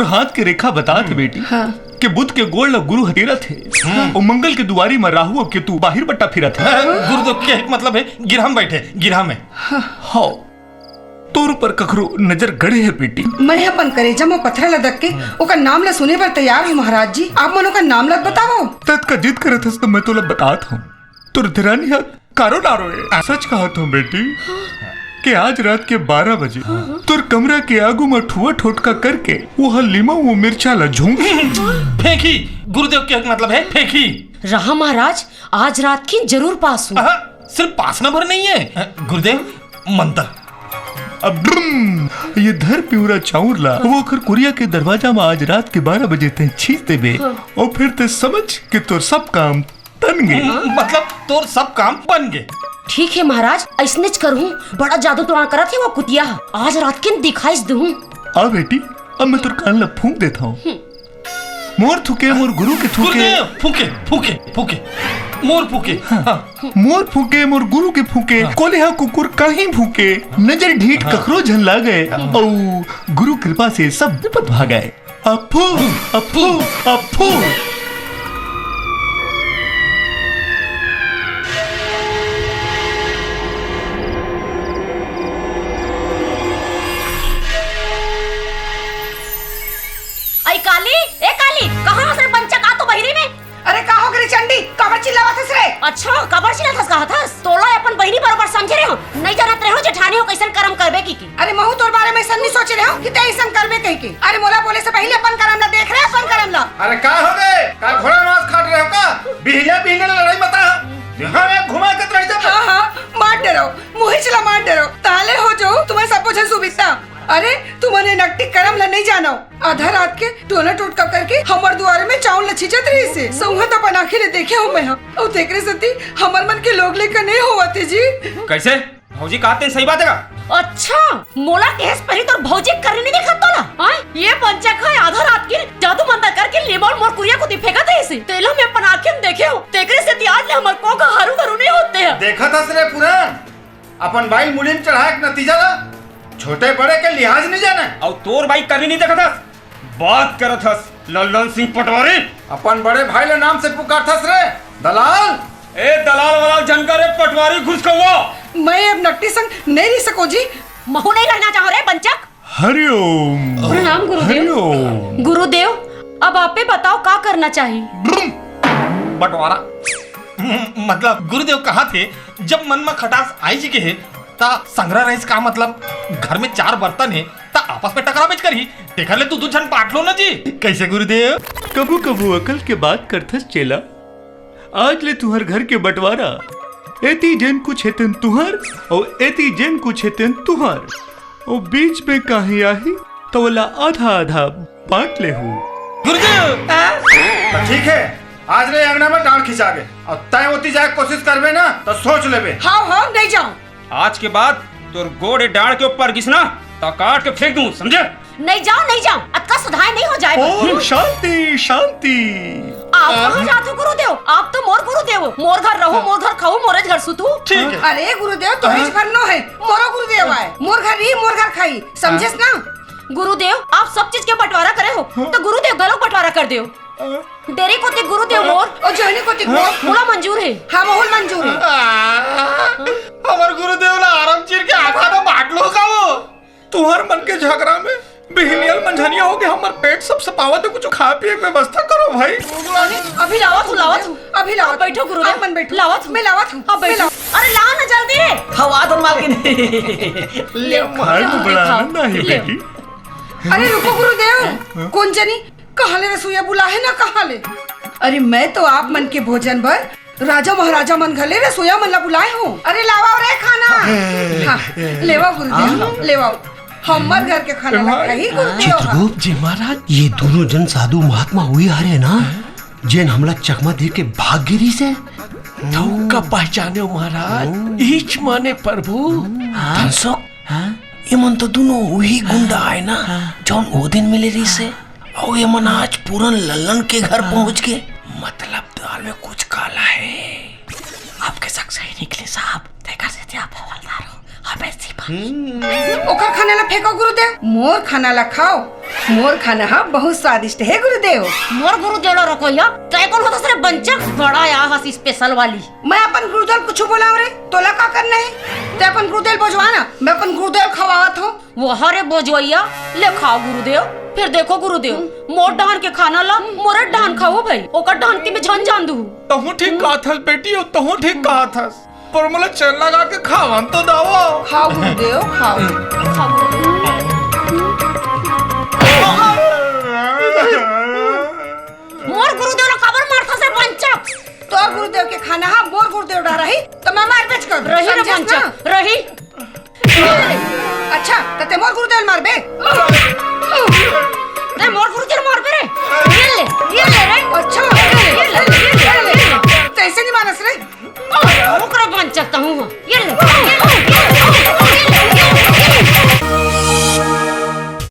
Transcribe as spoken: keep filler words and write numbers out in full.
हाथ के रेखा बतात हे बेटी, हाँ। के बुध के गोड़ ल गुरु ह तीरत हे, हाँ। अउ मंगल के दुवारी म राहु अउ केतु बाहिर बट्टा फिरत हे। गुरुदेव, के मतलब हे गिरहा म बइठे, गिरहा म। हाँ। तोर ऊपर कखरो नजर गड़े हे बेटी। मैं अपन करेजा म पथरा ल दक के ओकर नाम ल सुने बर तैयार हूँ महाराज जी। आप मन ओकर नाम ल बतावव। ततका जिद करत हस त मैं तोला बतात हूँ। तोर देरानी ह कारो नारो हे। सच कहत हूँ बेटी, के आज रात के बारह बजे तोर कमरा के आगू म ठुआ ठोटका करके वो ह लीमऊ अउ मिर्चा ल झोंक। फेंकी। गुरुदेव, के मतलब हे फेंकी। रहा महाराज, आज रात के जरूर पास हूँ। आहा, सिर्फ पासना भर नहीं हे। अ, गुरुदेव, मंत्र। अब ब्रुम, ये धर पिउरा चाउर ला, वो ओखर कुरिया के दरवाजा म आज रात के बारह बजे तैं छींच देबे, हाँ। अउ फिर तैं समझ के तोर सब काम बन गे। म-, मतलब तोर सब काम बन गे। ठीक हे महाराज, अइसनेच करहूँ। बड़ा जादू टोना करत हे वो कुतिया ह। आज रात के दिखाइस देहूँ। आ बेटी, अब मैं तोर कान ला फूंक देत हूँ। हम्म। मोर थूके, मोर गुरु के थूके। गुरुदेव, फूके, फूके, फूके। मोर फूके। हाँ। हाँ। मोर फूके, मोर गुरु के फूके। हाँ। कोलिहा कुकुर काहीं भूके। नजर ढीठ हाँ। कखरो झन लागे। हाँ। अउ गुरु कृपा से सब विपत भागे। अफू, अफू, अफू। अई काली, ए काली, कहाँ हस रे बंचक? आ तो बहिरी में। अरे का हो गे रे चंडी, काबर चिल्लावत हस रे? अच्छा, काबर चिल्लात हस, कहत हस? तोला अपन बहिनी बरोबर समझे रहे हो, नहीं जानत रहे हो जेठानी हो कैसन करम करबे की, की। अरे महू तोर बारे में ऐसन नहीं सोचे रहे हो कि ते ऐसन करबे कही के। अरे मोला बोले से पहले अपन करम ला देख रे, अपन करम ला। अरे का हो गे, का घोड़ा मांस खाट रहे हो का? बिहले बिहले लड़ाई मता। यहाँ एक घुमा के रह जा। हाँ, हाँ, मार डराओ, मुहिच ला मार डराओ, ताले हो जो तुम्हें सब कुछ सुविधा। अरे तुमन ए नकटी करम ला नहीं जानो। आधा रात के टोना टोटका करके हमर दुआरे में चाउर ल छींचत रहिस हे। सौंहत अपन आँखी ले देखे हूँ मैं ह। अउ तेकरे सेती हमर मन के लोग लेकर नहीं होवत हे जी। कैसे? भौजी कहत हे सही बात हे का? अच्छा, मोला केहेस पहली तोर भौजी के करनी नहीं देखत तोला? आय, ये बंचक ह आधा रात के जादू मंतर करके लीमऊ ल मोर कुरिया कोती फेंकत रहिस हे। तेला मैं अपन आँखी में देखे हूँ। तेकरे सेती आज ले हमर कोख हरू घरू नहीं होत हे। देखत हस रे पुरान, अपन बाई ल मुड़ी म चढ़ाए के नतीजा ला। छोटे बड़े के लिहाज नहीं जाने। अउ तोर बाई करनी नहीं देखत हस। बात करत हस लल्लन सिंह पटवारी। अपन बड़े भाई ला नाम से पुकारत हस रे दलाल। ए दलाल वलाल झन कर रे पटवारी घुसकौआ। मैं अब नकटी संग नहीं रह सको जी। महू नहीं रहना चाहो रे बंचक। हरिओम। प्रणाम गुरुदेव। हरिओम। गुरुदेव, अब आपे बताओ का करना चाहिए? बंटवारा। मतलब गुरुदेव कहत हे, जब मन म खटास आई जी के हे, त संग्रह रहिस का मतलब? घर में चार बर्तन हे, त आपस में टकराबेच करही। तेकर ले दू दू झन बांट लो ना जी। कैसे गुरुदेव? कभू कभू अकल के बात करथस चेला। आज ले तुहर घर के बंटवारा, एती जेन कुछ हे तेन तुहर, अउ एती जेन कुछ हे तेन तुहर, अउ बीच में काहीं आही त ओला आधा आधा बांट लेहू। गुरुदेव! त ठीक हे, आज ले अंगना में डांड़ खिंचा गे, अउ तैं ओती जाए के कोशिश करबे ना त सोच लेबे। हाँ, हाँ, नहीं जाओ। आज के बाद तोर गोड़ ए डांड़ के ऊपर गिस ना, त काट के फेंक दूं, समझे? नहीं जाओ, नहीं जाओ, अतका सुधाय नहीं हो जाए। ओम शांति, शांति। आप कहाँ जात हो गुरुदेव? आप तो मोर गुरुदेव हो। मोर घर रहू, मोर घर खाऊ, मोरेच घर सुतू। ठीक है। अरे गुरुदेव, तोरेच घर नो है, मोरो गुरुदेव आए। मोर घर रही, मोर घर खाई, समझेस ना? गुरुदेव, आप सब चीज के बंटवारा करे हो, तो गुरुदेव घलो बंटवारा कर देव। डेरी कोती गुरुदेव मोर, अउ जोहनी कोती मोर, मोला मंजूर है। हाँ, मोहन मंजूर है। हमर गुरुदेव ला आराम चीर के आधा आधा बांट लो का वो? तुहर मन के झगड़ा में बिहनियल मंझनिया होके हमर पेट सब सपावत है, कुछ खाए पिए के व्यवस्था करो भाई। अभी लावत हूँ, लावत हूँ, अभी लावत हूँ। बैठो गुरुदेव। आप मन बैठो। लावत हूँ। मैं लावत हूँ। आप मैं बैठो। लावत हूँ। अरे ला ना जल्दी। हवा दो मालकिन। ले, ले, खाए में बड़ा आनंद आहे ले। बेटी। अरे रुको गुरुदेव, कोन जनी कहाँ ले रसोइया बुलाए हे ना कहाँ ले? अरे मैं तो आप मन के भोजन बर राजा महाराजा मन घर ले रसोइया मन ला बुलाए हूँ। अरे लावा रे खाना। हाँ, लेवा गुरुदेव, लेवा। हमर घर के खाना ला खाही गुरुदेव। चित्रगुप्त जी महाराज, ये दोनों जन साधु महात्मा हुई हरे ना, जेन हमला चकमा दे के भाग गे रिहिस हे। धोखा पहचाने हो महाराज, ईच माने प्रभु। हाँ? धनसुख, हाँ? ये मन तो दोनों वही गुंडा आए ना, हाँ। जौन ओ दिन मिले रिहिस हे। अउ ये मन आज पूरन लल्लन के घर पहुंच के, मतलब दाल में कुछ काला है। आपके शक सही निकले साहब, तेकर सेती आप हवलदार हो। अब ऐसी बात। ओकर खाना ला फेंको गुरुदेव, मोर खाना ला खाओ। मोर खाना हा बहुत स्वादिष्ट हे गुरुदेव। मोर गुरुदेव ला रखो या, तै कोन होथस रे बंचक? बड़ा आया हस स्पेशल वाली। मैं अपन गुरुदेव कुछ बोलाव रे, तोला का करना हे? तै अपन गुरुदेव बोजवा ना, मैं अपन गुरुदेव खवावत हूँ। वो हरे बोजवैया, ले खाओ गुरुदेव, फिर देखो गुरुदेव, मोर डहान के खाना ला मोरे डहान खाओ भाई, ओकर डहान के मैं झन जान दू। तहूँ ठीक कहत हस बेटी, तहूँ ठीक कहत हस, पर मोला चेन लगा के खावन तो दावा। खाओ गुरुदेव, खाओ। खाओ गुरुदेव।